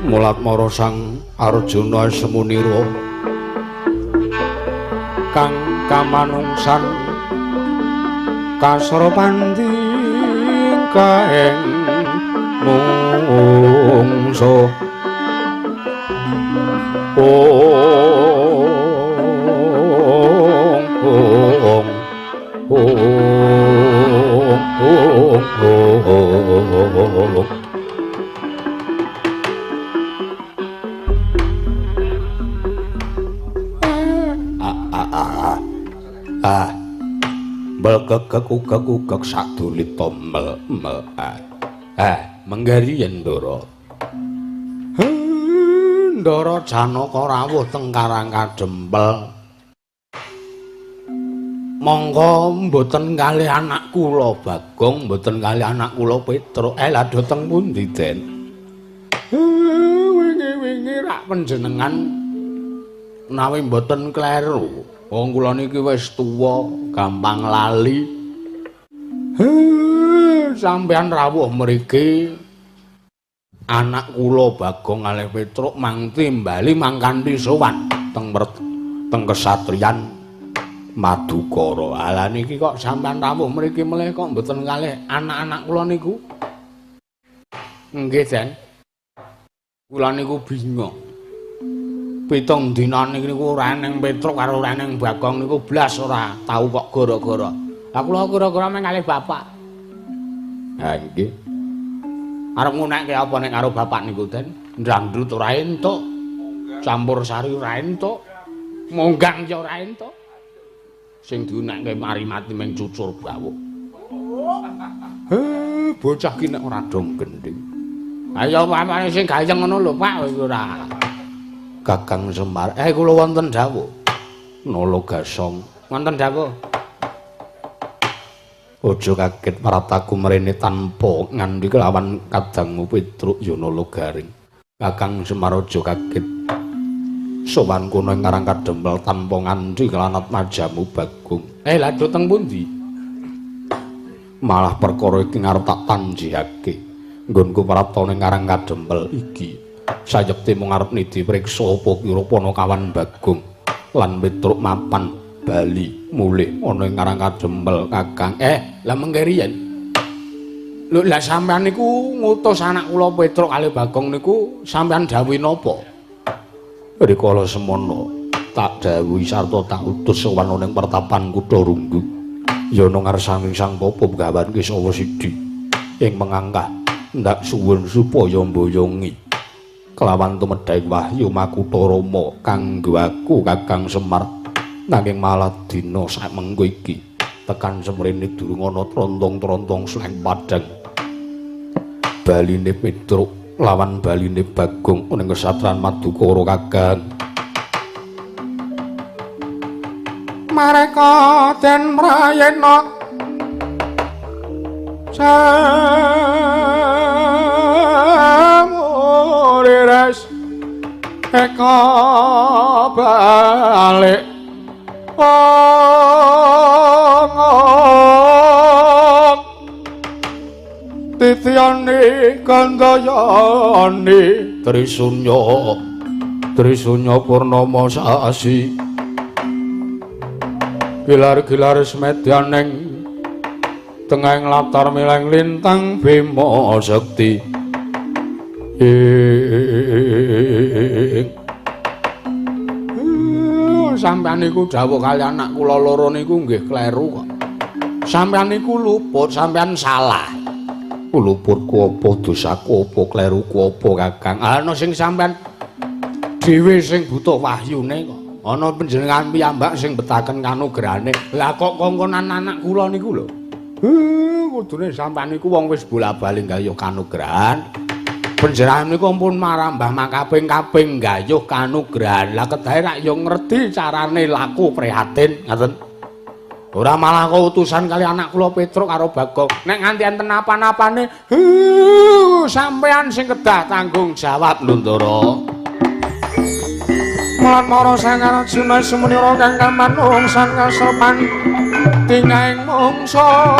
Mulatmara Sang Arjuna Semunira kang kamanungsan kasara pandhi kaeng mungso. Ong ong ong ong ong. Ah, belkekek ukek ukek sadulita mel mel. Ah, menggari yen Ndara. Ndara Janaka rawuh teng Karang Kadempel. Monggo mboten kalih anak kula Bagong, mboten kalih anak kula Petruk. Eh, lha dhateng pundi, Den? Wingi-wingi rak panjenengan menawi mboten kleru. Wong kula niki wis tuwa, gampang lali. Sampeyan rawuh mriki anak kula Bagong kalih Petruk mangti bali mangkanthi sowan teng teng kesatriyan Madukara. Ala niki kok sampeyan rawuh mriki melih kok mboten kalih anak-anak kula niku? Nggih, Den. Kula niku bingung. Pitung dina niku ora eneng Petruk karo ora eneng Bagong niku blas ora tau kok gara-gara. Lah kula gara-gara meng kalih bapak. Ha nggih. Arep ngunekke apa nek karo bapak niku, Den? Ndangdut ora entuk. Campur sari ora entuk. Monggang ya ora entuk. Sing diunekke mari mati meng cucur bawuk. He, bocah ki nek ora dong gendhing. Ayo pamane sing gayeng ngono lho, Pak, ora. Kakang Semar, kula wonten dawuh. Nala Gasong, wonten dawuh. Aja kaget prataku mrene tanpa ngandhi kelawan kadangmu Petruk ya Nala Garing. Kakang Semar aja kaget. Sowan kono ing Karang Kadempel tanpa ngandhi kelawan atmajamu Bagong. Lha dhateng pundi? Malah perkara iki ngarep tak tanjihake. Nggonku praptane Karang Kadempel iki. Sayekti mung arep nidhi priksa apa kira Panakawan Bagong lan Petruk mapan bali mulih ana ing Karang Kadempel Kakang. Lah mengke riyen. Lho lah sampean niku ngutus anak kula Petruk kalih Bagong niku sampean dawuhi napa? Rikala semono tak dawuhi sarta tak utus sowan ana ing pertapan Kutha Runggu. Ya ana ngarsane Sang Bapa Begawan Kesawa Sidi ing mengangkah ndak suwun supaya mboyongi kelawan tumedhahing wahyu Makutha Rama kanggo aku Kakang Semar. Nanging malah dina samengko iki tekan semrene durung ana trontong-trontong sleng padhang. Baline Petruk lawan baline Bagong ning kesatran Madukara Kakang. Mareka den mrayena samurires eka balik ong titiyane gandayane trisunya trisunya purnama sasi. Gilar-gilar semedyaning tengahing latar mileng lintang Bima Sekti. Sampeyan niku dawuh kali anak kula loro niku nggih kleru kok. Sampeyan niku luput, sampeyan salah. Luputku apa, dosaku apa, kleruku apa, Kakang? Ana sing sampeyan dhewe sing butuh wahyune kok. Ana panjenengan piyambak sing betaken kanugrahane. Lah kok kongkonan anak kula niku lho. Kudune sampeyan niku wong wis bola-bali gayuh kanugrahan. Panjenengan niku ampun marambah makaping-kaping gayuh kanugrahan. Lah kedahe rak ya ngerti carane laku prihatin, ngaten. Ora malah kok utusan kali anak kula Petruk karo Bagong. Nek nganti enten apa-apane, sampeyan sing kedah tanggung jawab lho, Ndara. Mulat mara sang Arjuna sumunira kang kamanungsan kasepan tingahing mangsa.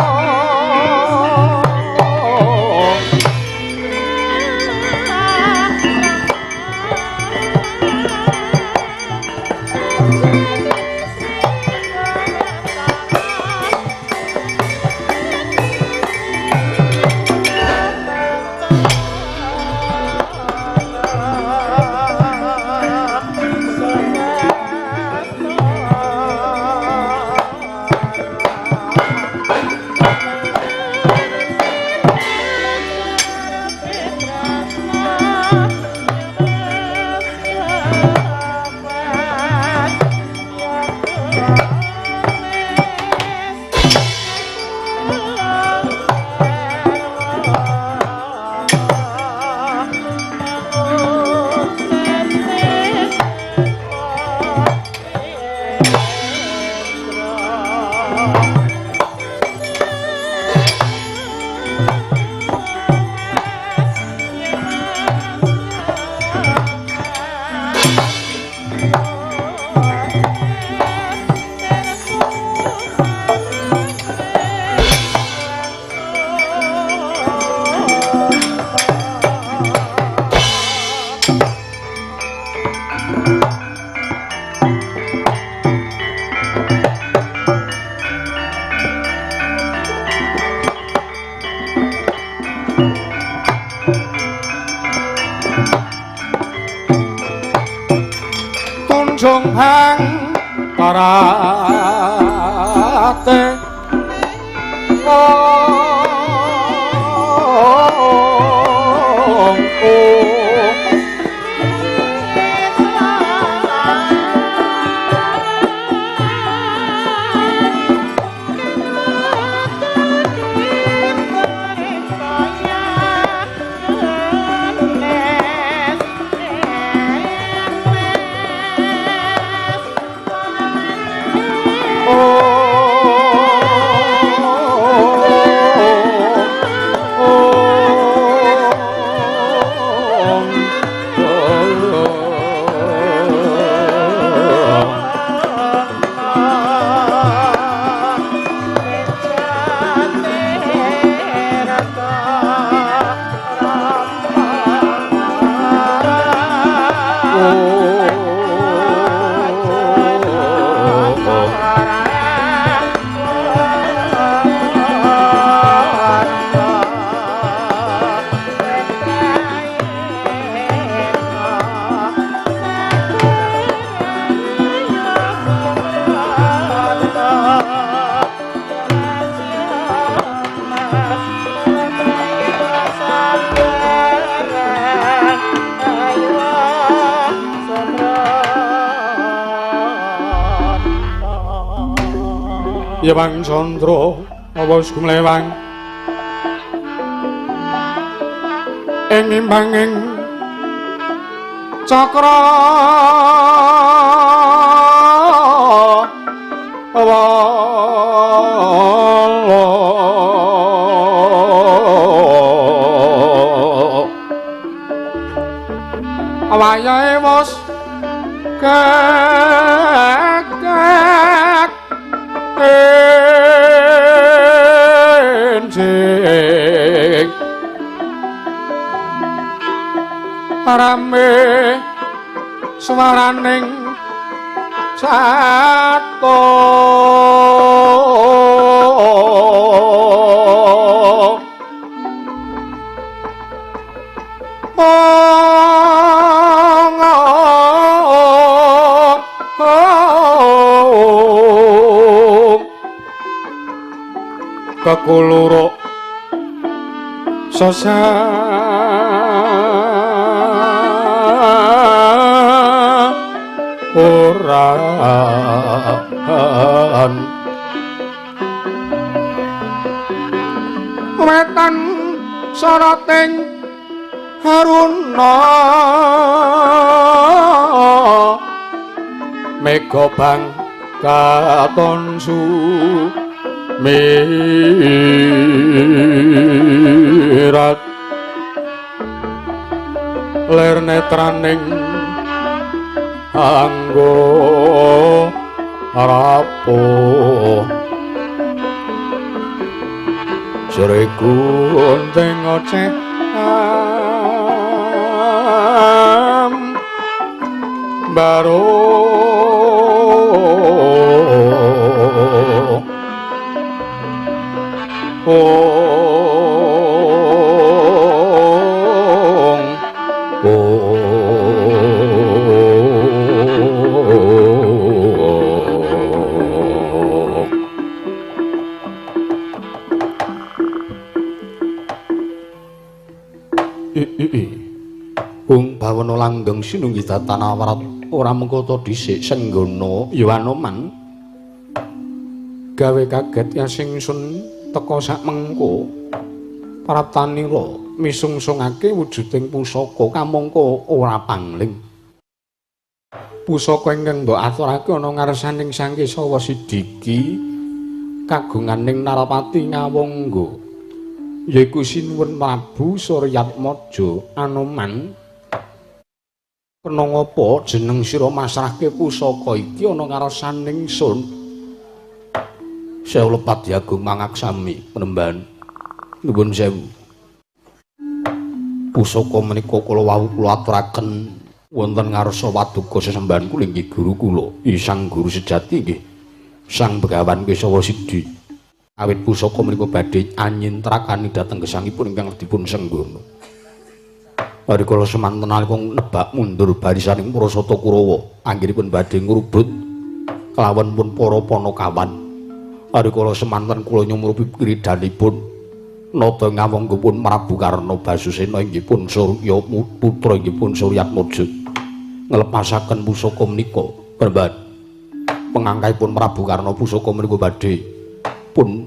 Tunjung hang parate Yewang Candra apa gumlewang ing imbanging cakra wala wayahe wis kekek enjing rame swaraning cato kekuluro sesa oran wetan soroting haruna mega bang katon sumirat lir netraning anggo rapuh jere gunting oceh baru ong ong bawana langgeng sinunggi datan awrat ora mengko dhisik senggono ya Anoman gawe kaget ya singsun teka sak mengko praptanira misungsungake wujuding pusaka kamangka ora pangling. Pusaka ingkang mbok aturake ana ngarsaning Sang Kesawa Sidiki kagunganing Narapati Ngawangga yaiku Sinuwun Prabu Suryatmaja. Anoman, kena ngapa jeneng sira masrahke pusaka iki ana ngarsaning sun? Sewu lepat Agung mangaksami penemban nuwun sewu. Pusaka menika kula wau kula aturaken wonten ngarsa paduka sesembahan kula inggih guru kula, Sang Guru sejati nggih Sang Begawan Kesawa Sidi. Awit pusaka menika badhe anyintrakani dhateng gesangipun ingkang dipun senggono. Rikala semanten nalika nebak mundur barisaning para Sata Kurawa, anggenipun badhe ngrubut kelawan pun para Panakawan. Rikala semanten kula nyumurupi kridanipun nata ngawangga pun Prabu Karna Basusena inggih pun Surya putra inggih pun Suryatmaja nglepasaken pusaka menika. Perban pengangkaipun Prabu Karna pusaka menika badhe pun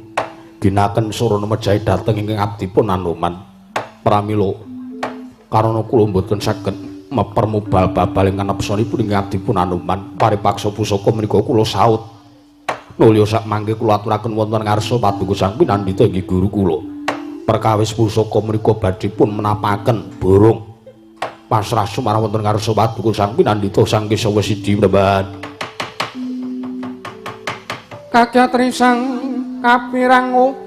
ginaken sarana mejahi dhateng ingkang abdipun Anoman. Pramila karana kula mboten saged meper mubal babal ingkang nepsanipun ingkang abdipun Anoman, paripaksa pusaka menika kula saut. Nulya sak mangke kula aturaken wonten ngarsa paduka sang pinandhita inggih guru kula. Perkawis pusaka menika badhe pun menapaken borong pasrah sumarah wonten ngarsa paduka sang pinandhita Sang Kesawa Sidi Mremban. Kakyatri sang kapirangu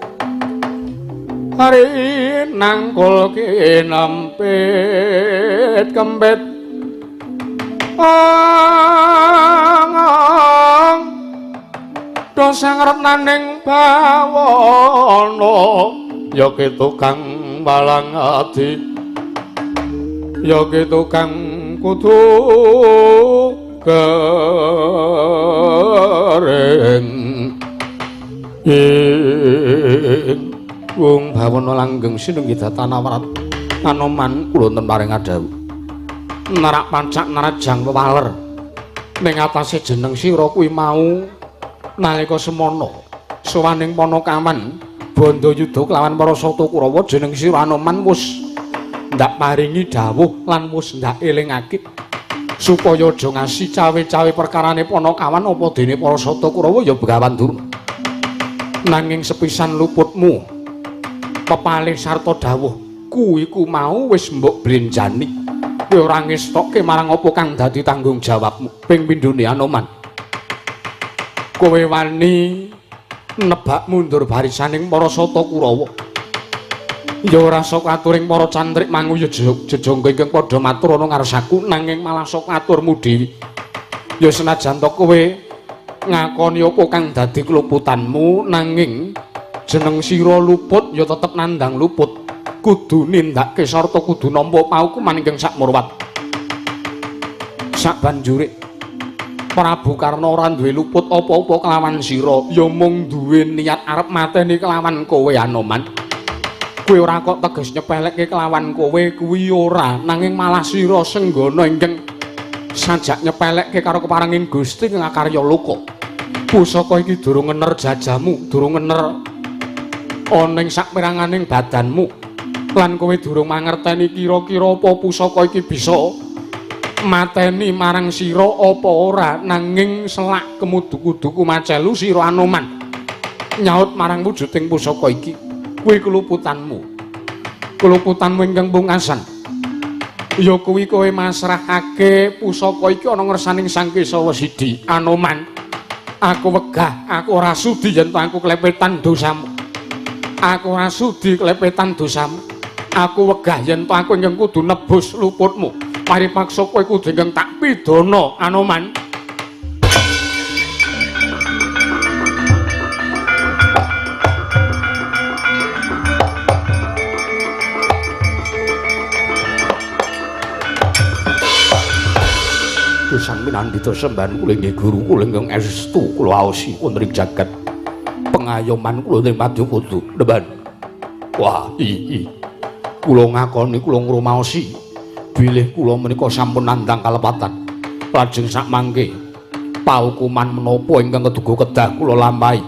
hari nangkul kinempit kempit ong dosa ngrepnaning bawana ya ki tukang walang adi ya ki tukang kudu kering ing wong bawana langgeng sinunggi datan awrat. Anoman kula wonten paring adhawuh nerak pancak nerajang wewaler ning atase jeneng sira kuwi mau nalika semana sowaning Panakawan Bandayuda kelawan para Sata Kurawa jeneng sira Anoman wis ndak paringi dawuh lan wis ndak elingake supaya aja ngasi cawe-cawe perkarane Panakawan apa dene para Sata Kurawa ya Begawan Durna. Nanging sepisan luputmu pepalih sarta dawuh ku iku mau wis mbok blenjani, kowe ora ngestokke marang apa kang dadi tanggung jawabmu. Ping pindhone Anoman, kowe wani nebak mundur barisaning para Sata Kurawa ya ora saka aturing para cantrik manguya jejangga ingkang padha matur ana ngarsaku, nanging malah saka aturmu dhewe. Ya senajan to kowe ngakoni apa kang dadi kluputanmu nanging jeneng sira luput ya tetep nandang luput. Kudu nindakake sarta kudu nampa paukuman ingkang sakmurwat. Sabanjure Prabu Karna ora duwe luput apa-apa kelawan sira, ya mung duwe niat arep mateni kelawan kowe Anoman. Kowe ora kok teges nyepelekke kelawan kowe kuwi ora, nanging malah sira senggana ingkang sajak nyepelekke karo keparenging Gusti ing akarya loka. Pusaka iki durung ngener jajamu, durung ngener ana ing saperanganing badanmu. Lan kowe durung mangerteni kira-kira apa pusaka iki bisa mateni marang sira apa ora, nanging selak kemudu-kuduku macelu sira Anoman nyaut marang wujuding pusaka iki. Kuwi keluputanmu, keluputanmu ingkang pungkasan ya kuwi kowe masrahake pusaka iki ana ngersaning Sang Kesawa Sidi. Anoman, aku wegah, aku ora sudi yen aku klepetan dosamu. Aku ora sudi klepetan dosamu. Aku wegah yen to aku ingkang kudu nebus luputmu. Paripaksa kowe kudu ingkang tak pidana, Anoman. Sang pinandhita sembahan kula inggih guru kula ingkang estu kula aosi wonten ing jagat pengayoman kula ing madya kudu nemban. Wah, i kula ngakoni kula ngrumaosi bilih kula menika sampun nandhang kalepatan. Lajeng sakmangke paukuman menapa ingkang keduga kedah kula lampahi.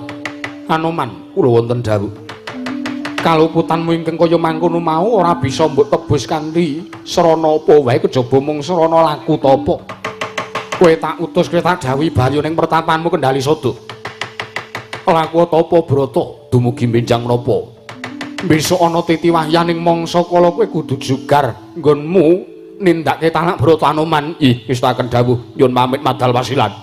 Anoman, kula wonten dawuh. Kaluputanmu ingkang kaya mangkono mau ora bisa mbok tebus kanthi srana apa wae kejaba mung srana laku tapa. Kowe tak utus, kowe tak dawuhi bali ning pertapanmu Kendali Sada. Laku tapa brata dumugi benjang menapa. Besok ana titi wahyaning mangsa kala kowe kudu jugar nggonmu nindakake talak brata Anoman. Ih, ngestaken dawuh nyuwun pamit madal wasilan.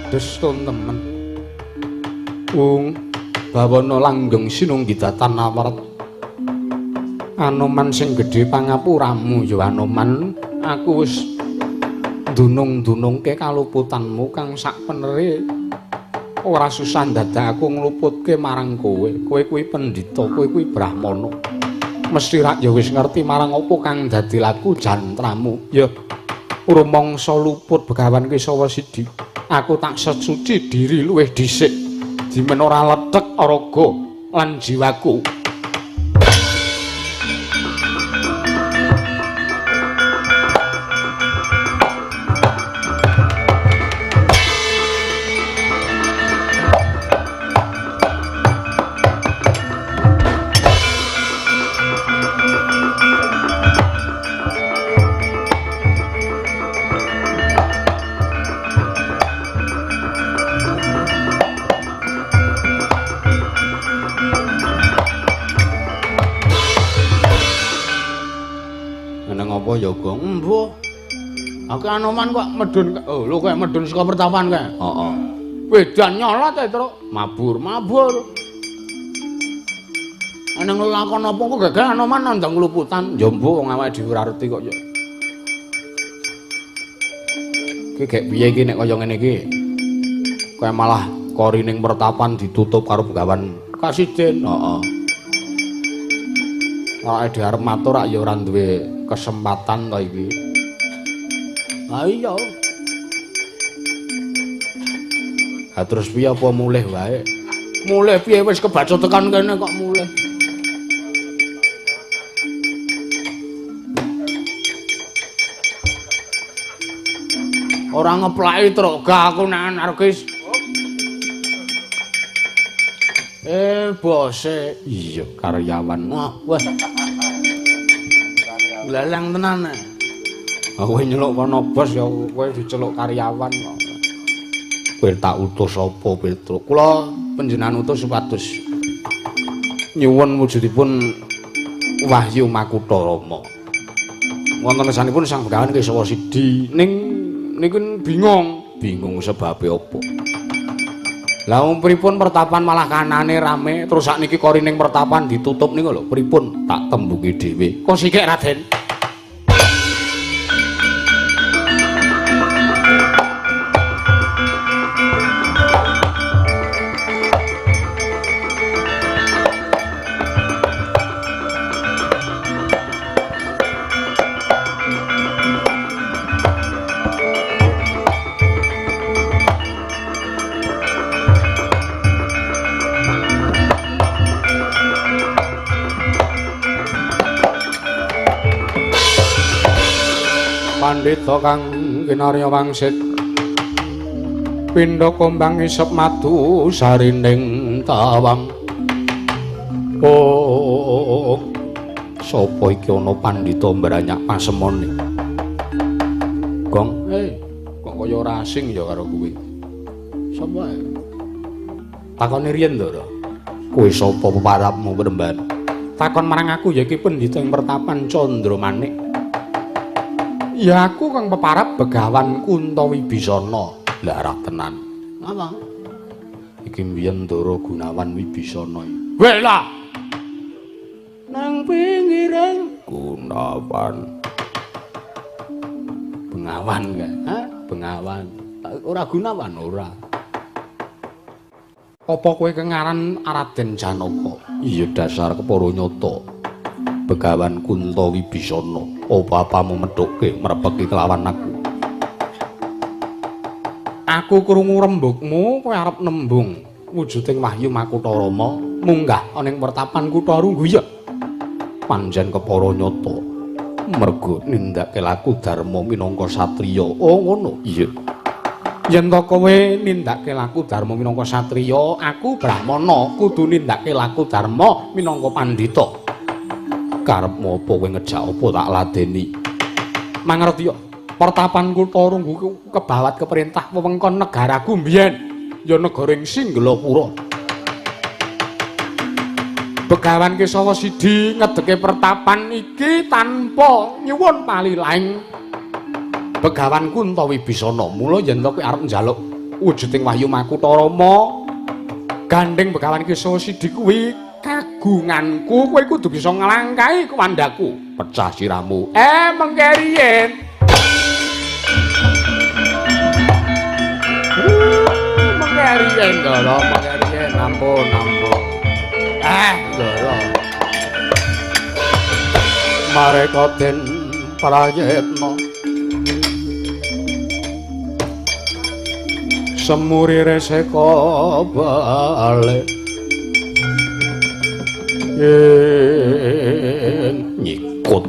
Destun temen. Wong bawana langgeng sinunggidatan awrat. Anoman sing gedhe pangapuramu ya Anoman, aku wis dunung-dunungke kaluputanmu kang sakpenere ora susah dadak aku ngluputke marang kowe. Kowe kuwi pendhita, kowe kuwi brahmana. Mesti rak ya wis ngerti marang apa kang dadi laku jantramu. Ya rumangsa luput Begawan Kesawa Sidi. Aku tak sesuci diri luwih dhisik dimen ora lethek raga lan jiwaku. Ya gong mbuh. Aku Anoman kok medun. Oh, lho kok medun saka pertapan kae. Heeh. Wedan nyolot ae, Truk. Mabur, mabur. Ana nglakon apa kok gagal Anoman nandang ngluputan. Ya mbuh wong awake dhewe ora reti kok ya. Iki gek piye iki nek kaya ngene iki? Kae malah kori ning pertapan ditutup karo Begawan Kasiden. Heeh. Awake dhewe arep matur rak ya ora duwe kesempatan to iki. Ha iya. Ha terus piye apa mulih wae? Mulih piye wis kebaca tekan kene kok mulih. Ora ngeplaki truk gak aku nek anarkis. Bose. Iya, karyawan. Wah. Glalang tenan. Kowe nyeluk kono bos ya kowe diceluk karyawan kok. Kowe tak utus apa Petruk? Kula panjenengan utus supados nyuwun wujudipun Wahyu Makutha Rama. Wonten sanipun Sang Begawan Kesawa Sidi ning niku bingung, bingung sebabe apa. Lah wong pripun pertapan malah kanane rame terus sakniki korining pertapan ditutup niku lho pripun tak tembungi dhewe. Kok sikik Raden? Pandhita kang kinarya wangsit pindha kombang isep madu sarining tawang. Oh, sapa iki ana pandhita mbranyak pasemone? Gong, kok kaya ora asing ya karo kowe. Sapa ae? Takone riyen to, kowe sapa peparapmu Premban? Takon marang aku ya iki pendhita ing pertapan Candramanik. Ya aku kang peparap Begawan Kunta Wibisana. Lah ora tenan. Apa? Iki mbiyen Ndara Gunawan Wibisana. Wela. Nang pinggiring Gunawan. Bengawan kae. Hah? Bengawan. Ora Gunawan ora. Apa kowe kengaran Raden Janaka? Iya dasar kepara nyata. Begawan Kunta Wibisana, apa-apamu methuke mrepeki kelawan aku. Aku krungu rembugmu kowe arep nembung wujuding wahyu Makutha Rama munggah ana ing pertapan Kutha Runggu ya. Pancen kepara nyata mergo nindakake laku dharma minangka satriya. Oh ngono. Iya. Yen to kowe nindakake laku dharma minangka satriya, aku brahmana kudu nindakake laku dharma minangka pandhita. Karepmu apa kowe ngejak apa tak ladeni. Mangerti yo, pertapan Kutha Runggu kebawat keperintah wewengkon negaraku mbiyen ya negara ing Singgelapura. Begawan Kesawa Sidi ngedeke pertapan iki tanpa nyuwun palilaing Begawan Kunta Wibisana. Mula yen to kowe arep njaluk wujuding wahyu Makutha Rama, gandeng Begawan Kesawa Sidi kuwi kagunganku, kowe kudu bisa nglangkahi kuwandaku. Pecah siramu. Mengke riyen. Mengke riyen Ndara, mengke riyen. Ampun, ampun. Ndara. Mareka den prayitna. Semuri reseka balik. Nyikut.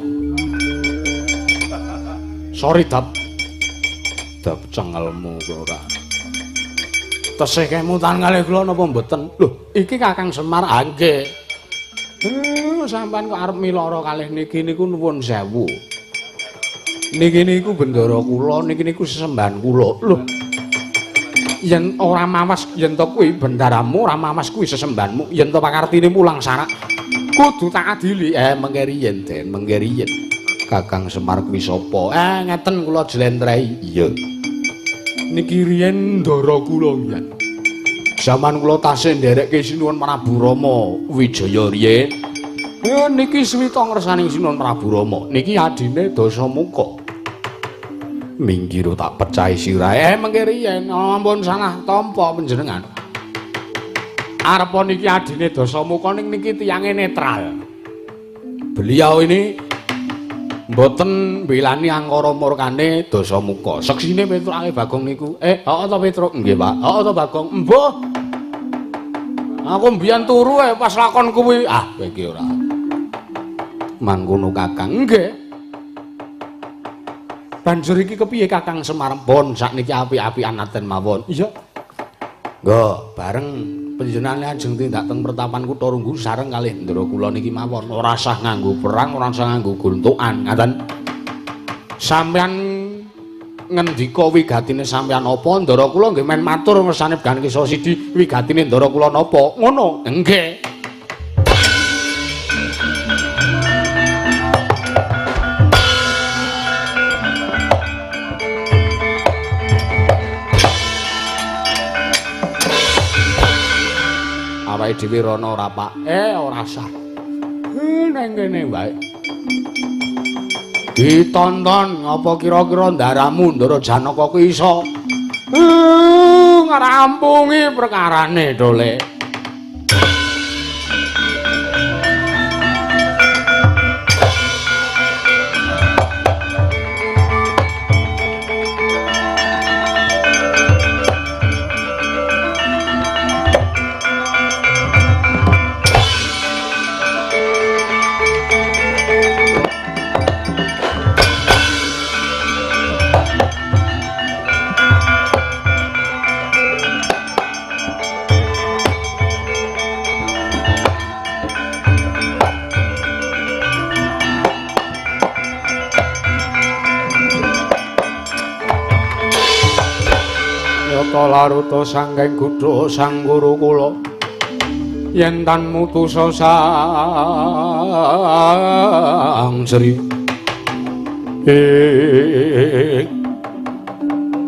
Sorry dap. Dap cengelmu ora. Tesih kemutan kalih kula napa mboten? Lho, iki Kakang Semar. Ah nggih. Sampean kok arep miloro kalih niki niku nuwun sewu. Niki niku bendara kula, niki niku sesembahan kula. Lho. Yen ora mawas yen to kuwi bendaramu, ora mawas kuwi sesembahanmu, yen to pakartine mulang sarak kudu tak adili. Mengke riyen, Den, mengke riyen. Kakang Semar kuwi sapa? Ngeten kula jlentrehi. Iya. Niki riyen ndara kula mbiyen. Zaman kula tasih nderekke Sinuwun Prabu Rama Wijaya riyen. Niki swita ngersaning Sinuwun Prabu Rama. Niki adine Dasamuka. Minggir tak pecahi sirahe. Mengke riyen ampun salah tampa panjenengan. Arepa niki adine Dasamuka ning niki tiyange netral. Beliau ini mboten mbelani angkara murkane Dasamuka. Seksine Petruk kalih Bagong niku. Heeh to Petruk? Nggih, Pak. Heeh to Bagong? Mbuh. Aku mbiyen turu pas lakon kuwi. Ah, kowe iki ora. Mangkono Kakang. Nggih. Banjur iki kepiye Kakang Semar? Pun sakniki api-apian aten mawon. Iya. Nggo, bareng panjenengane ajeng tindak teng pertapan Kutha Runggu sareng kalih ndara kula niki mawon. Ora sah nganggo perang, ora sah nganggo gontukan, ngaten. Sampeyan ngendika wigatine sampeyan apa? Ndara kula nggih men matur ngersane Begawan Kesawa Sidi, wigatine ndara kula napa? Ngono. Nggih. Awake dhewe rono ora, Pak? Ora sah. Neng kene wae. Ditonton apa kira-kira ndaramu Ndara Janaka kuwi iso ngrampungi perkarane dole. Laruta sangking gudha sang guru kula yen tan mutusa sang Sri.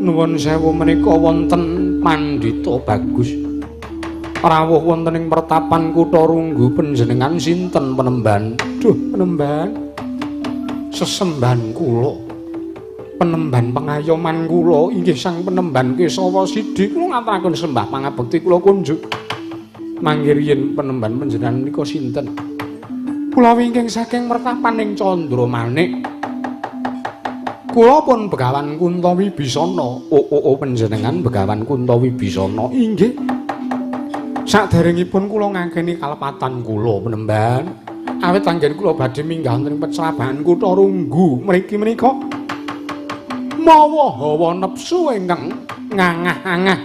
Nuwun sewu menika wonten pandhita bagus rawuh wonten ing pertapan kutha Runggu. Panjenengan sinten penemban? Duh penemban, sesembahan kula penemban pengayoman kula inggih sang penemban Kesawa Sidi. Kula ngaturaken sembah pangabekti kula kunjuk. Mangke riyin penemban panjenengan menika sinten? Kula wingking saking mertapan ing Candramanik. Kula pun Begawan Kunta Wibisana. Oh, panjenengan Begawan Kunta Wibisana. Inggih. Saderengipun kula ngakeni kalepatan kula penemban. Awit anggen kula badhe minggah wonten ing pecrabahan kutha Runggu mriki menika mawa hawa nepsu ingkang ngangah-angah.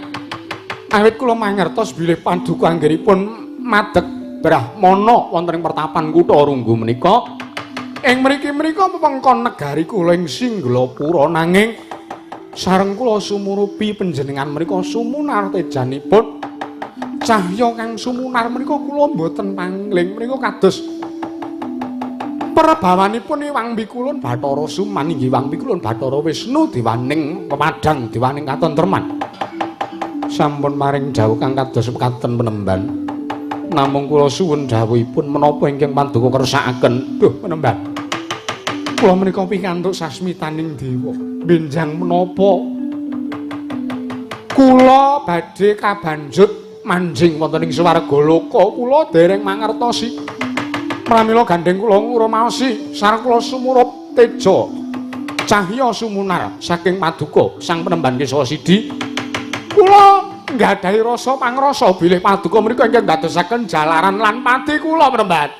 Awit kula mangertos bilih paduka anggenipun madeg brahmana wonten ing pertapan kutha Runggu menika. Ing mriki menika wewengkon negari kula ing Singglapura, nanging sareng kula sumurupi panjenengan menika sumunar tejanipun. Cahya kang sumunar menika kula mboten pangling menika kados perbawanipun Iwang Pikulun Bathara Suman inggih Iwang Pikulun Bathara Wisnu diwaning pepadang diwaning katentreman. Sampun maring dawuh kang kados mekaten penemban. Namung kula suwun dawuhipun menapa ingkang paduka kersakaken. Duh penemban, kula menika pikantuk sasmitaning dewa. Benjang menapa kula badhe kabanjut manjing wonten ing swarga loka kula dereng mangertosi. Pramila gandeng kula ngrumaosi sareng kula sumurup teja cahya sumunar saking paduka sang penemban Kesawa Sidi. Kula nggadahi rasa pangrasa bilih paduka menika ingkang ndadosaken jalaran lan pati kula penemban.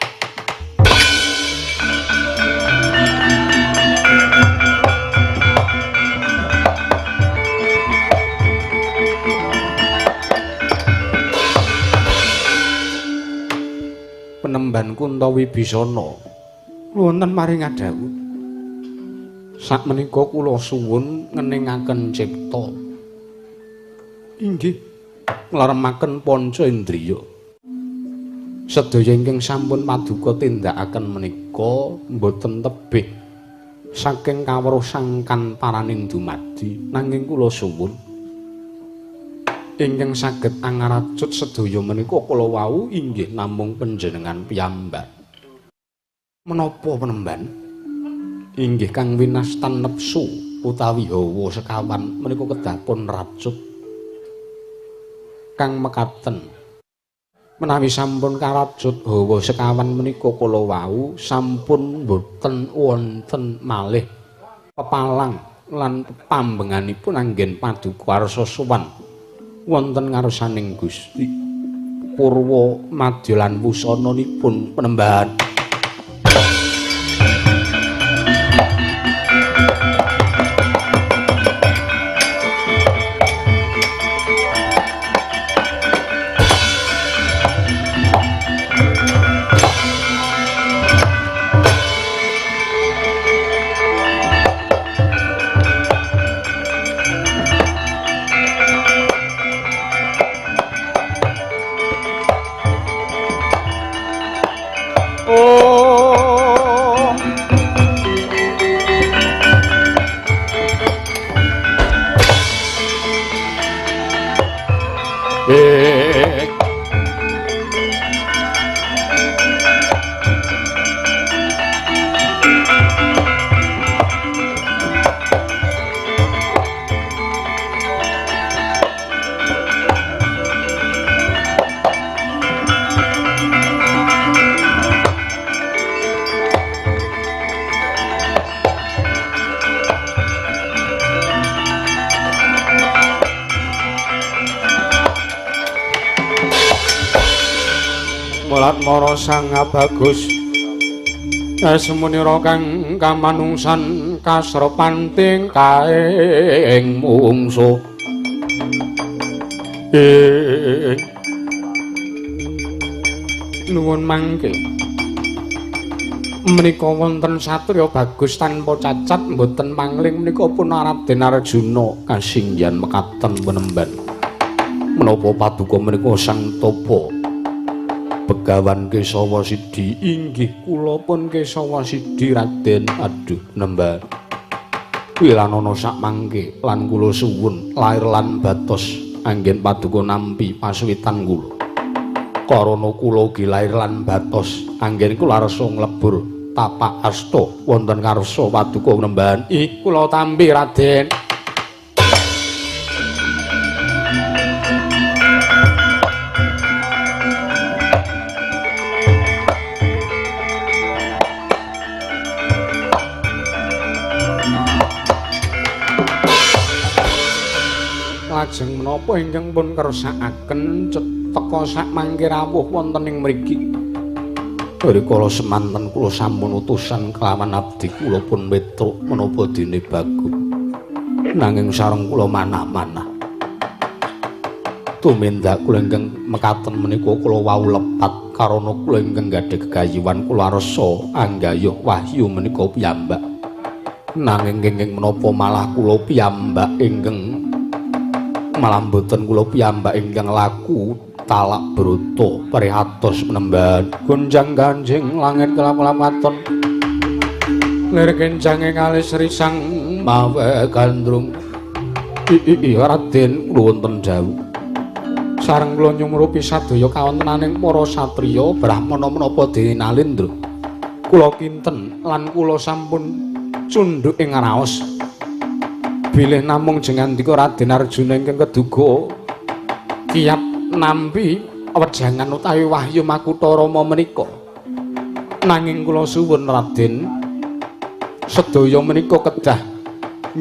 Penemban Kunta Wibisana wonten maring adhawuh. Sakmenika kula suwun ngeningaken cipta. Inggih ngleremaken panca indriya. Sedaya ingkang sampun paduka tindakaken menika mboten tebih saking kawruh sangkan paraning dumadi, nanging kula suwun ingkang saged angaracut sedaya menika kala wau inggih namung panjenengan piyambak. Menapa penemban? Inggih kang winastan nepsu utawi hawa sekawan menika kedah pun racut. Kang mekaten menawi sampun karacut hawa sekawan menika kala wau sampun boten wonten malih pepalang lan pambenganipun anggen paduka arsa sowan wonten ngarsaning Gusti purwa madya lan wusananipun penembahan. Latsmara sang bagus semunira kang kamanungsan kasrepanting kaing mungsuh. Nuwun mangke menika wonten satriya bagus tanpa cacat mboten mangling menika pun Raden Arjuna kasinggihan mekaten penemban. Menapa paduka menika Sang Tapa Begawan Kesawa Sidi? Inggih kula pun Kesawa Sidi Raden. Aduh nemban wilanana sak mangke lan kula suwun lair lan batos anggen paduka nampi pasuwitan kula. Karana kula ugi lair lan batos anggen kula arsa nglebur tapak asta wonten ngarsa paduka nembahan. Ih kula tampi Raden. Lajeng menapa ingkang pun kersakaken teka sak mangke rawuh wonten ing mriki? Rikala semanten kula sampun utusan kelawan abdi kula pun Petruk menapa dene Bagong. Nanging sareng kula manah-manah. Tumindak kula ingkang mekaten menika kula wau lepat karana kula ingkang gadhah gegayuhan kula arsa anggayuh wahyu menika piyambak. Nanging kenging menapa malah kula piyambak ingkang malah mboten kula piyambak ingkang laku talak broto prihatos penemban. Gonjang ganjing langit kelap-kelap katon lir kencange kalis risang mawe gandrung. I Raden kula wonten dawuh sareng kula nyumrupi sadaya kawontenaning para satriya brahmana menapa dene Nalindra. Kula kinten lan kula sampun cundhuk ing raos bilih namung jengandika Raden Arjuna ingkang keduga kiyat nampi wejangan utawi wahyu makutha Rama menika. Nanging kula suwun Raden sedaya menika kedah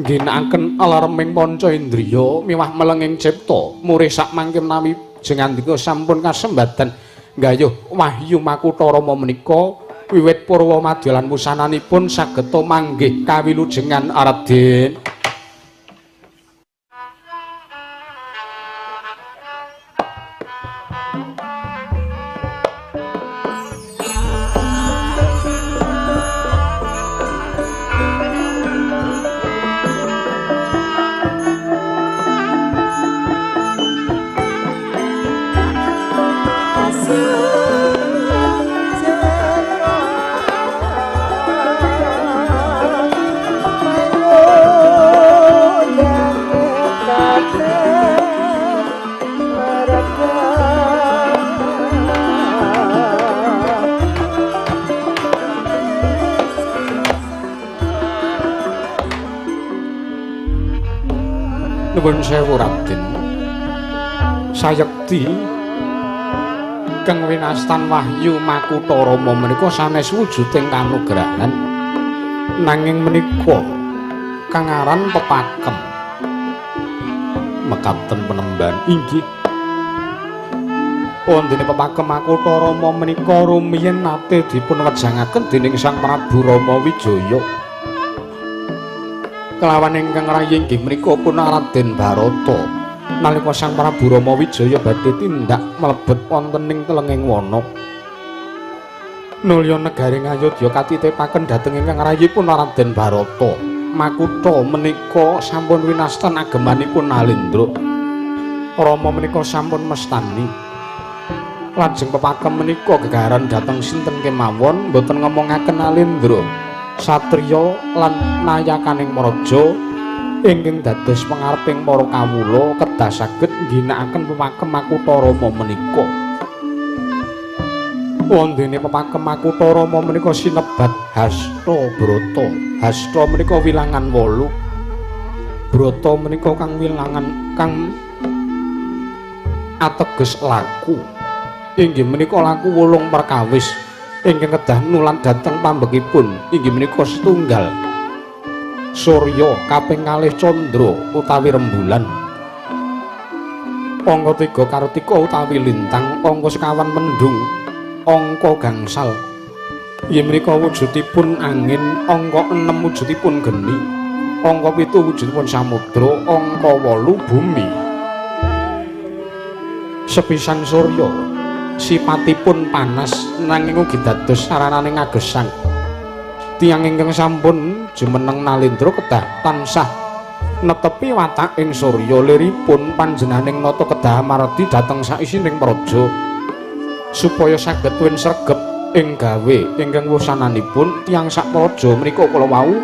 ngginakaken alarming panca indriya miwah melenging cipta murih sak mangke menawi jengandika sampun kasembadan nggayuh wahyu makutha Rama menika wiwit purwa madya lan wusananipun sageta manggih kawilujengan Raden. Nuwun sewu Raden. Sayekti kang winastan wahyu makutha Rama menika sanes wujuding kanugrahan. Nanging menika kang aran pepakem. Mekaten penemban inggih. Wondene pepakem makutha Rama menika rumiyin nate dipun wejangaken dening Sang Prabu Rama Wijaya. Kelawan ingkang rayi inggih menika pun Raden Barata. Nalika Sang Prabu Rama Wijaya badhe tindak mlebet wonten ing telenging wana. Nulya negari Ngayodya katitipaken dhateng ingkang rayipun Raden Barata. Makutha menika sampun winastan agemanipun Nalindra. Rama menika sampun mestani. Lajeng pepakem menika gegaran dhateng sinten kemawon mboten ngomongaken Nalindra. Satriya lan nayakaning praja ingkang dados pangareping para kawula kedah saged ngginakaken pepakem makutha Rama menika. Wondene pepakem makutha Rama menika sinebat Hasta Brata. Hasta menika wilangan 8. Brata menika kang wilangan kang ateges laku. Inggih menika laku 8 perkawis ingkang kedah nulan dhateng pambekipun inggih menika setunggal surya, kaping kalih candra utawi rembulan, angka 3 kartika utawi lintang, angka sekawan mendung, Angka gangsal inggih menika wujudipun angin, angka 6 wujudipun geni, angka 7 wujudipun samudra, angka 8 bumi. Sepisan surya sipatipun panas nanging ugi dados saranane ngagesang. Tiyang ingkang sampun jumeneng nalindra kedah tansah netepi watak ing surya. Liripun panjenenganing nata kedah amardi dhateng saisining praja supaya saged tuwin sregep ing gawe ingkang wusananipun tiyang sak praja menika kala wau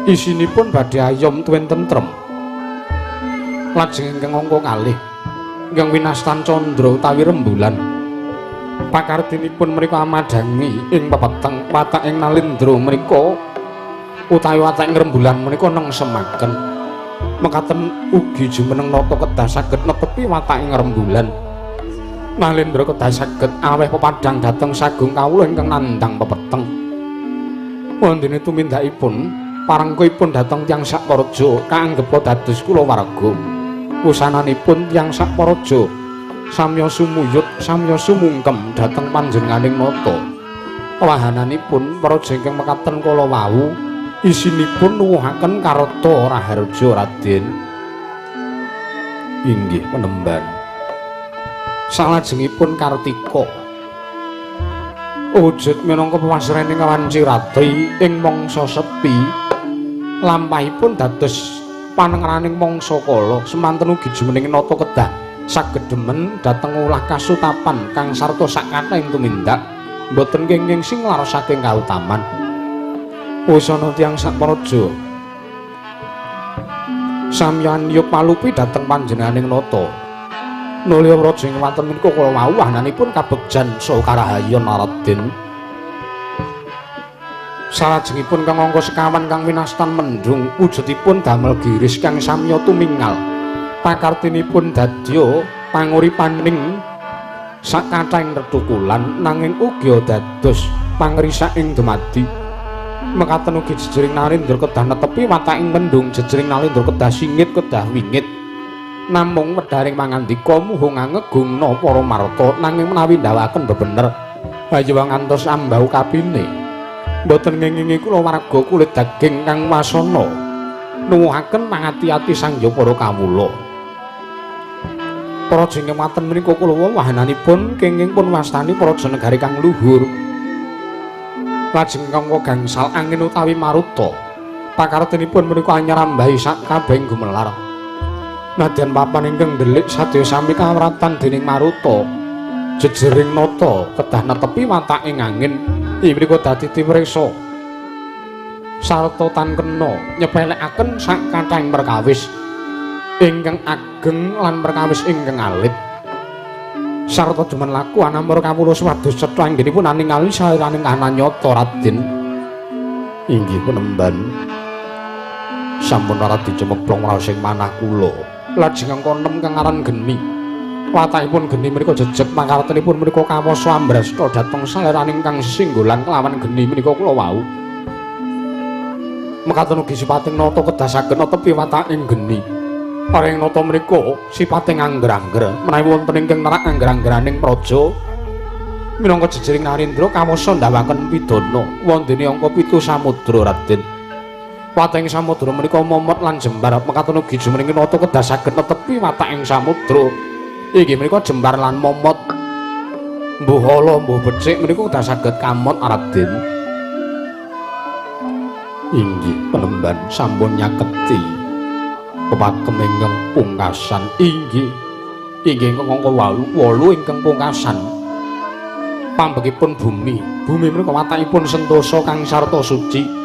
isinipun badhe ayom tuwin tentrem. Lajeng ingkang angka kalih ingkang winastan candra utawi rembulan, pakartinipun menika amadhangi ing pepeteng. Watak ing nalindra menika utawi watak ing rembulan menika nengsemaken. Mekaten ugi jumeneng nata kedah saged netepi watak ing rembulan. Nalindra kedah saged aweh pepadhang dhateng sagung kawula ingkang nandhang pepeteng. Wondene tumindakipun parengkuipun dhateng tiyang sak praja kaanggepa dados kulawarga. Wusananipun tiyang sak praja samya sumuyut samya sumungkem dhateng panjenenganing nata. Wahananipun praja ingkang mekaten kala wau isinipun nuwuhaken karta raharja Raden. Inggih penemban. Salajengipun Kartika wujud minangka pewasrening wanci ratri ing mangsa sepi, lampahipun dados panengeraning mangsa kala. Semanten ugi jumeneng nata kedah saged demen dhateng ulah kasutapan kang sarta sakathahing tumindak boten kenging sing laros saking kautaman. Wusana tiyang sak praja samya nyup palupi dhateng panjenenganing nata. Nulya praja ing wonten menika kala wau wahananipun kabegjan saha karahayon Raden. Salajengipun kang angka sekawan kang winastan mendung wujudipun damel giris kang samya tumingal. Pakartinipun dadya panguripaning sakathahing retukulan nanging ugi dados pangrisak ing dumadi. Mekaten ugi jejering Narendra kedah netepi wataking mendung, jejering Narendra kedah singit kedah wingit. Namung wedharing pangandika muhung ngegungna para marta nanging menawi ndawaken bebener ayo ngantos ambau kapine. Mboten ngengingi kula warga kulit daging kang wasana nuwuhaken pangati-ati sangya para kawula. Praja ingkang waten menika kula wahananipun kenging pun wastani praja negari kang luhur. Lajeng kang gangsal angin utawi maruta, pakartinipun menika anyarambahi sak kabehing gumelar. Nadyan papan ingkang ndelik sadaya sami kawratan dening maruta, jejering nata kedah netepi wataking angin mriku dadi tiwresa sarta tan kena nyepelekaken sak kathahing perkawis ingkang ageng lan perkawis ingkang alit. Sarta demen laku anamur kawula suwados cetha anggenipun aningali saliraning kahanan nyata Raden. Inggih penemban. Sampun ora dicemeplong raos ing manah kula. Lajeng angka 6 kang aran geni. Watakipun geni menika jejeg, pakartenipun menika kawasa ambrasta dhateng saliraning kang sesinggolan kelawan geni menika kula wau. Mekaten ugi sipating nata kedah saged netepi wataking geni. Paring nata menika sipate ngangger-angger menawi wonten ingkang nerak angger-anggeraning praja minangka jejering Narendra kawasa ndawaken pidana wondene angka 7 samudra Raden. Wataking samudra menika momot lan jembar. Mekaten ugi jumeneng nata kedah saged netepi wataking samudra inggih menika jembar lan momot. Mbuh ala mbuh becik menika kedah saged kamot Raden. Inggih penemban sampun nyaketi pepakem ingkang pungkasan. Inggih inggih ingkang angka 8 ingkang pungkasan. Pambekipun bumi. Bumi menika watakipun sentosa kang sarta suci.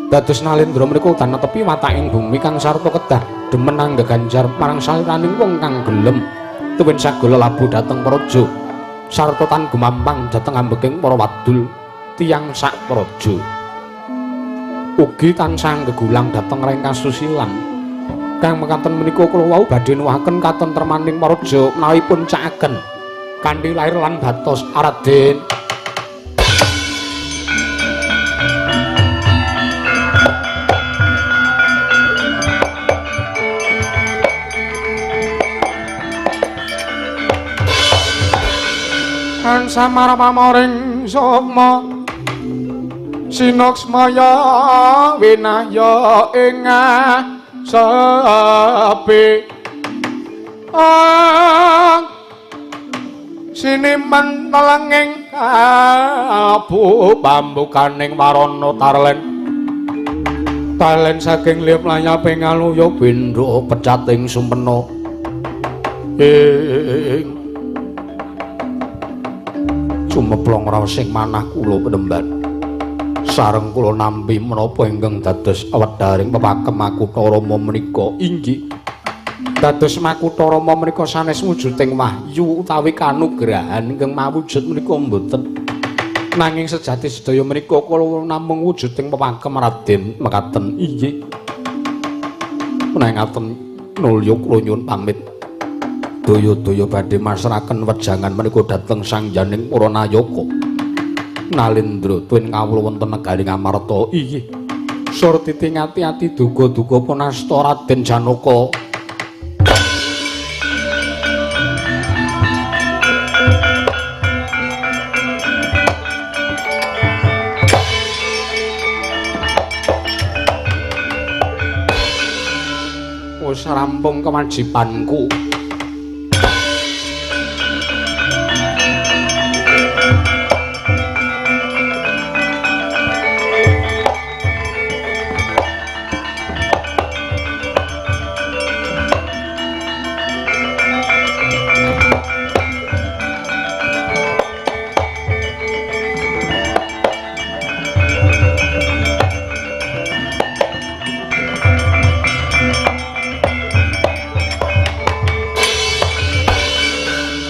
Dados Nalendra menika udan netepi wataking bumi kang sarta kedah demen anggeganjar marang saliraning wong kang gelem tuwin sagala labu dhateng praja sarta tan gumampang dhateng ambeking para wadul tiyang sak praja. Ugi tansah gegulang dhateng reng kasusilan. Kang mekaten menika kula wau badhe nuwuhaken katentremaning praja menawi pun cakaken kanthi lair lan batos Raden. Samara pamoring sukma sinuksmaya winahya ing sepi sinimen telenging kalbu pambukaning warana tarlen talen saking liyep layaping aluya bindha pecating sumpena ing sumeplong raos ing manah kula penemban sareng kula nampi menapa ingkang dados wedharing pepakem Makutha Rama menika inggih dados Makutha Rama menika sanes wujuding wahyu utawi kanugrahan ingkang mawujud menika mboten nanging sejati sedaya menika kula namung wujuding pepakem Raden mekaten inggih menawi ngaten nulya kula nyuwun pamit daya-daya badhe masraken wejangan menika dhateng Sang Janing para nayaka Nalendra tuwin kawula wonten negari Ngamarta inggih surtiti ngati-ati duga-duga punasta Raden Janaka. Wis rampung kewajibanku.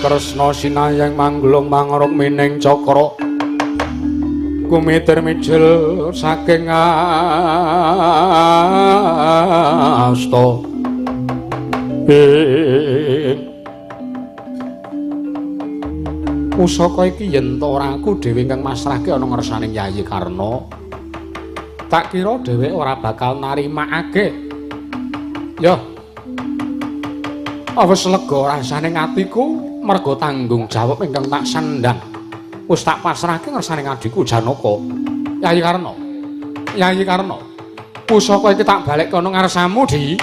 Kresna sinayang mangglung mangruk mining cakra kumitir mijil saking asta pusaka iki yen ta ora aku dhewe ingkang masrahke ana ngersaning Yayi Karna tak kira dheweke ora bakal narimakake yo awis lega rasane atiku merga tanggung jawab ingkang tak sandhang wis tak pasrahke ngersane adhiku Janaka. Yayi Karna, Yayi Karna, pusaka iki tak balik kono ngarsamu di.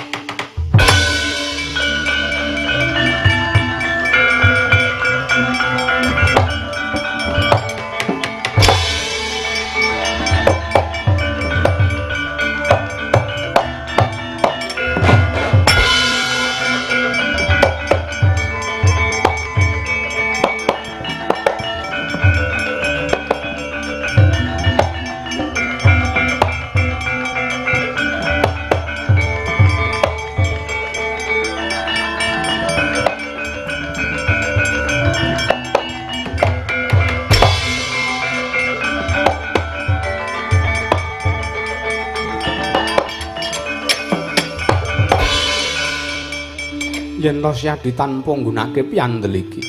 Yen to Syadi tanpa nggunakake piandel iki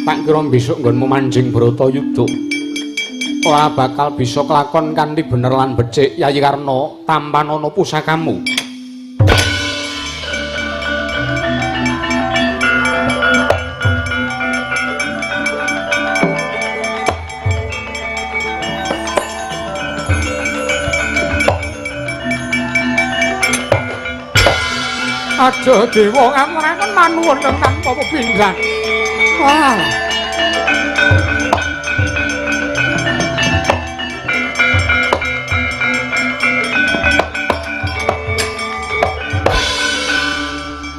tak kira besok nggonmu manjing Bratayuda ora bakal bisa kelakon kanthi bener lan becik Yayi Karna tampanana pusakamu. Aduh dewa ngamuraken manuwun tanpa pepindhan. Wah.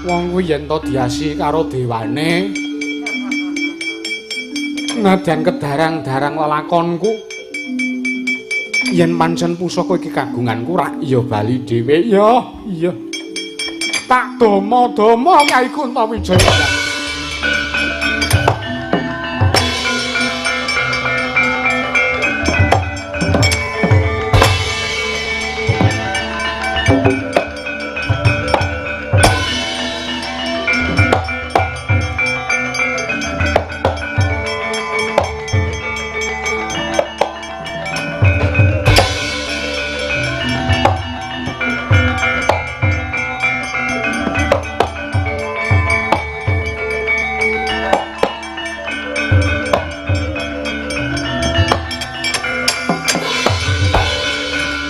Wong kuwi yen to diasi karo dewane nadyan kedarang-darang lelakonku yen pancen pusaka iki kagunganku rak ya bali dhewe ya iya. Tak domo-domo Kyai Kuntawijaya.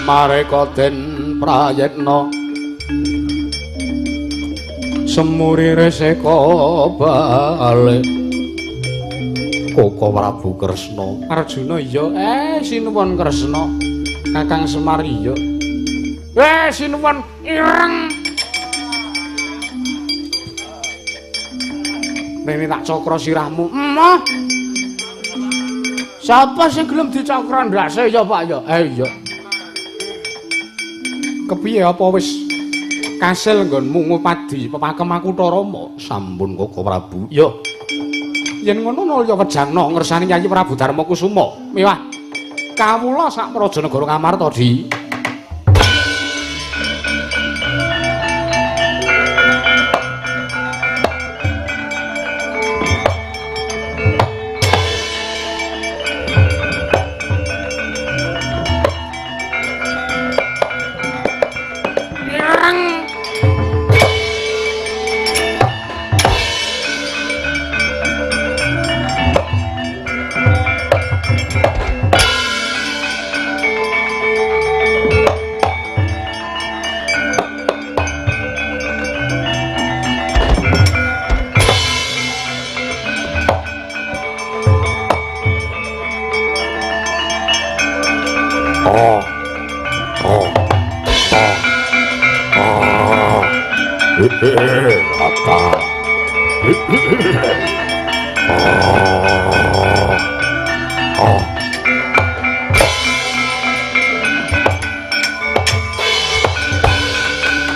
Mareka den prayitna semuri reseka balik. Koko Prabu Kresna. Arjuna iya, sinuwun Kresna. Kakang Semar iya. Sinuwun ireng. Rene tak cakra sirahmu. Emoh. Sapa sing gelem dicakra ndase ya, Pak ya? Iya. Kepiye apa wis kasil nggonmu ngupadi pepakem aku Rama? Sampun Koko Prabu. Ya. Yen ngono nalya wejangna ngersani Yayi Prabu Darma Kusuma. Miwah kawula sak praja negara Ngamarta, Di.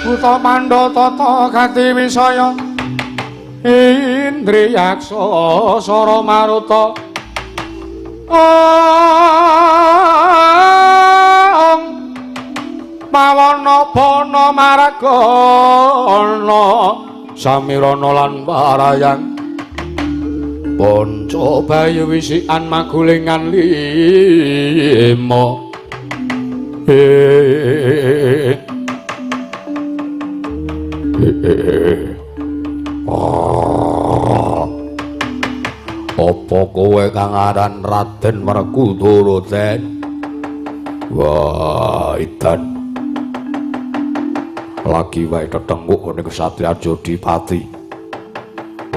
Buta Pandha tata gati wisaya Indriyaksa sara maruta ong mawana bana maragana samirana lan parayang panca bayu wisikan magulingan lima. Apa kowe kang aran Raden Werkudara, Den? Wah, edan. Lagi wae tetenguk ning Ksatria Jodipati.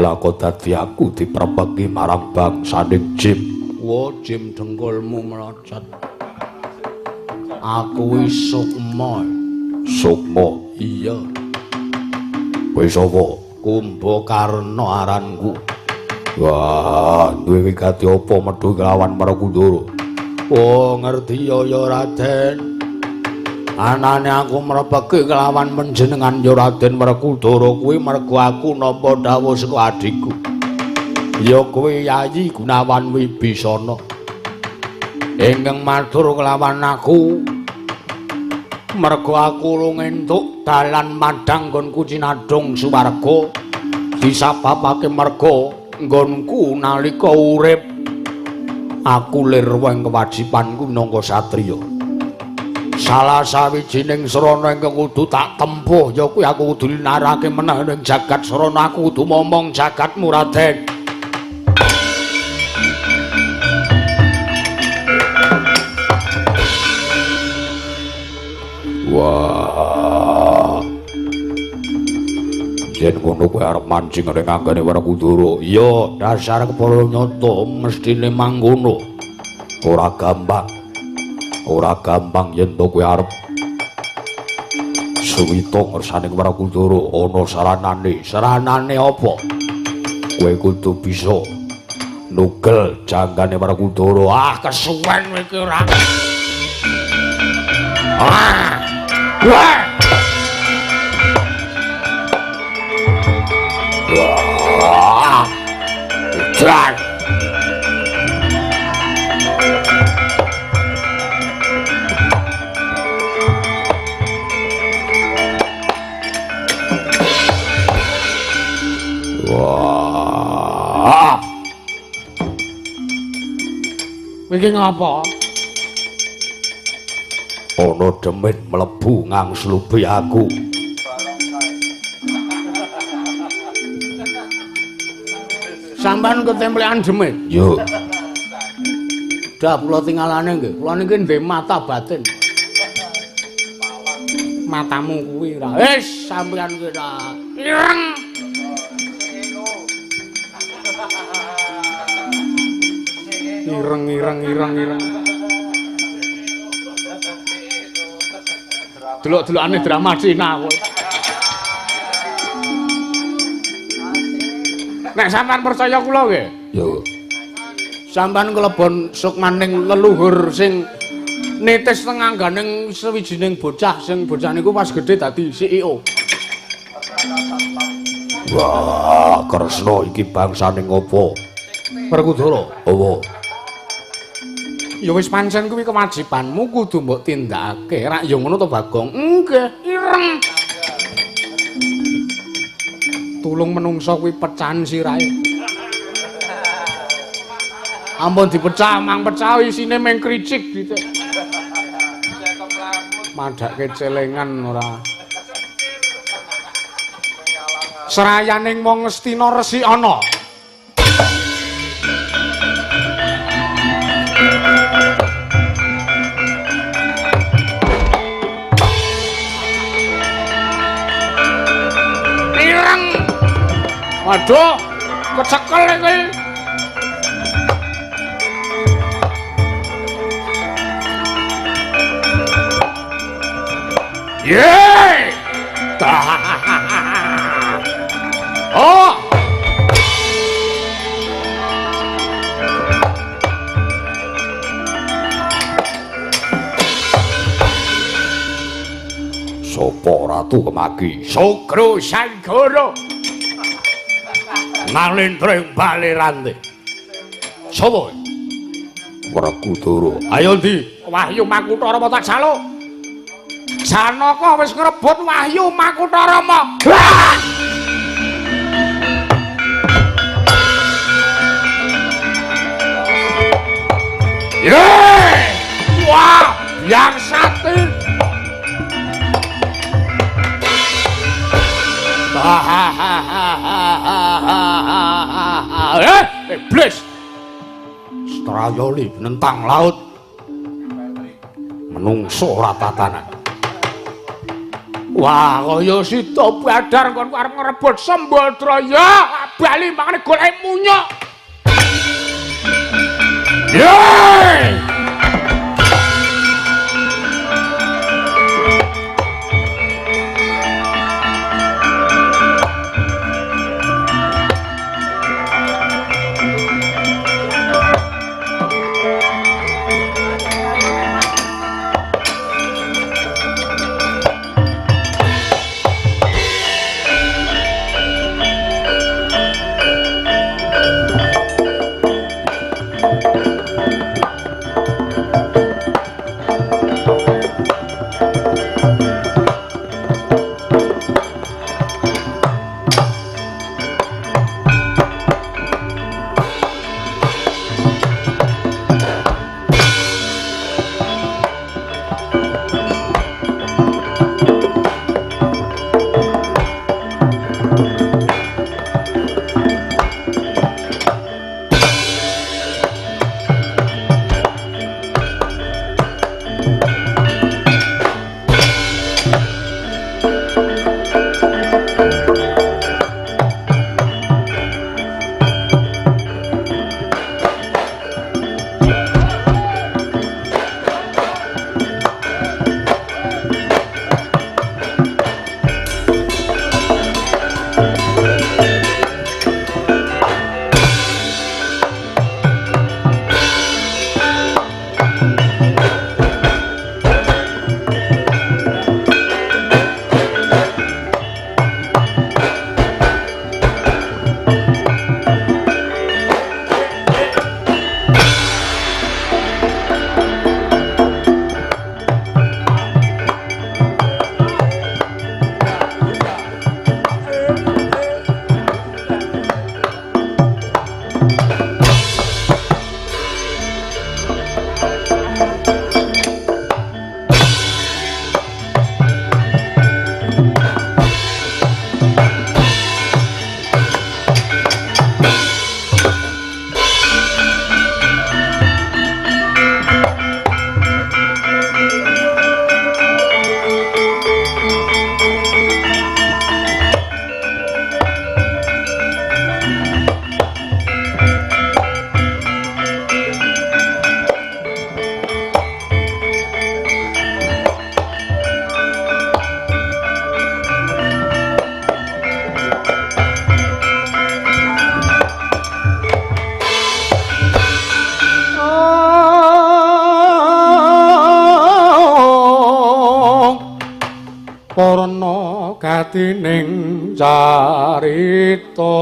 Lah kok dadi aku diprepeki marang bangsaning Jim. Wo, Jim dengkulmu mlocot. Aku wis sukma. Sukma? Iya. Kowe sapa? Kumbakarna aranku. Wah, duwe wigati apa metu kelawan Werkudara? Oh, ngerti ya ya Raden. Anane aku mrepeki kelawan panjenengan ya Raden Werkudara kuwi mergo aku nampa dawuh saka adhiku. Ya kuwi Yayi Gunawan Wibisana. Ingkang matur kelawan aku mergo aku urung entuk dalan madhang nggonku cinadhong suwarga disababake mergo nggonku nalika urip aku lirweng kewajibanku minangka satriya. Salah sawijining srana ingkang kudu tak tempuh ya kuwi aku kudu linarake meneh ning jagat srana, aku kudu momong jagatmu Raden. Wah. Yen ngono kowe arep mancing ning anggane Werkudara. Iya, dasar kepara nyata mestine mangkono. Ora gampang. Ora gampang yen to kowe arep suwita ngersane Werkudara ana saranane. Saranane apa? Kowe kudu bisa nugel janggane Werkudara. Ah, kesuwen kowe iki ora. Ah! Wah! Wah! Edan! Wah! Iki ngapa? Ana demit mlebu ngangslupi aku. Sampeyan ketemplekan demit? Yo. Dah kula tingalane nggih. Kula niki ndhe mata batin. Matamu kuwi ora. Wis sampeyan kuwi ora. Ireng. Ireng ireng ireng ireng. Delok-delokane drama Cina kowe. Nek sampean percaya kula nggih? Ya. Sampean klebon sukmaning leluhur sing nitis tengangganing sawijining bocah sing bocah niku pas gedhe dadi CEO. Wah, Kresna iki bangsane ngopo? Werkudara. Apa? Ya wis pancen kuwi kewajibanmu kudu mbok tindakake. Rak ya ngono to, Bagong? Nggih, ireng. Tulung menungsa kuwi pecahan sirahe. Ampun dipecah, mang pecah isine meng kricik dithik. Madhake celengan ora. Serayaning wong Ngastina resik ana. Ireng. Waduh, kecekel iki. Yeay! Oh! Sopo Ratu Kemaki? Sukro Sanggara. Nalendra bali rante. Sopo? Werkudara. Ayo ndi? Wahyu Makutharama tak jaluk. Janaka wis ngrebut Wahyu Makutharama. Yeay! Wah, yang sati. Iblis. Strayoli nentang laut. Menungso ora tatanan. Wah, kaya sida badar kon arep ngrebut Sembadra ya. Bali mangane golek munyuk. Yeay! Saporna gatining carita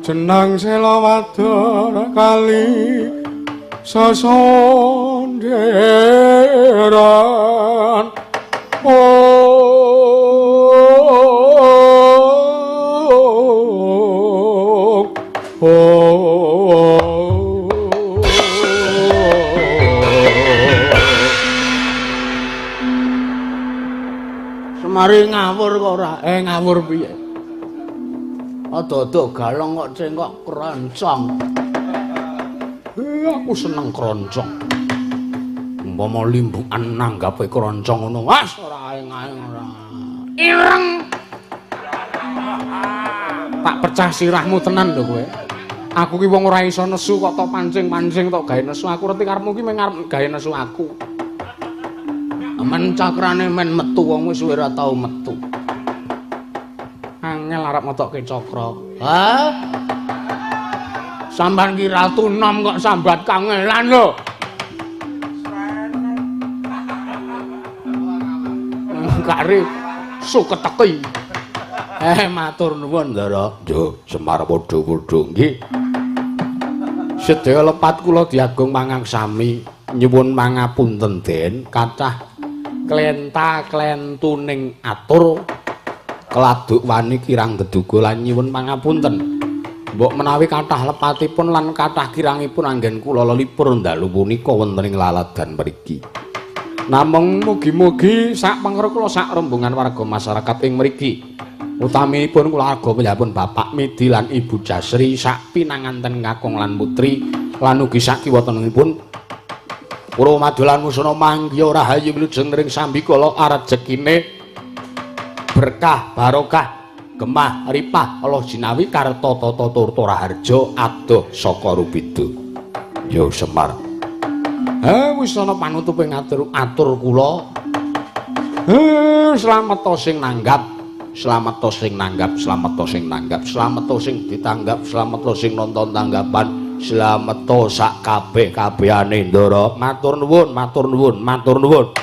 jeneng Selawadar kali sesonderan. Oh, oh, Semari ngawur kok ora? Ngawur piye? Ada-ada galong kok cengkok kroncong. Aku seneng kroncong. Umpama limbukan nanggape kroncong ngono, wes ora aeng-aeng ora. Ireng. Tak pecah sirahmu tenan lho kowe. Aku ki wong ora iso nesu kok tok pancing-pancing tok gawe nesu. Aku reti karepmu ki mung arep gawe nesu aku. Men cakrane men metu wong wis suwe ora tau metu. Angel arep ngetokke cakra. Hah? Sampeyan ki ratu nom kok sambat kangelan lho. Kare suketeki. Matur nuwun, Ndara. Yo, Semar padha-padha nggih. Sedaya lepat kula diagung mangangsami nyuwun mangapunten den kathah klenta-klentuning atur keladuk wani kirang deduga lan nyuwun pangapunten. Mbok menawi kathah lepatipun lan kathah kirangipun anggen kula lelipur dalu punika wonten ing laladan mriki. Namung mugi-mugi sak pangkara kula sak rombongan warga masyarakat ing mriki utaminipun kulawarga piyambakipun Bapak Midi lan Ibu Jasri sak pinanganten kakung lan putri lan ugi sak kiwa tengenipun Pura Madolan Musana manggiya rahayu wilujeng ring sambikala arejekine berkah barokah gemah ripah Allah jinawi karta tata turta raharja adoh saka rubeda. Yo Semar. Wis ana panutupe ngatur atur kula. Slamet sing nanggap, slamet sing nanggap, slamet sing nanggap, slamet sing ditanggap, slamet sing nonton tanggapan. Slamet sak kabeh-kabehane Ndara. Matur nuwun, matur nuwun, matur nuwun.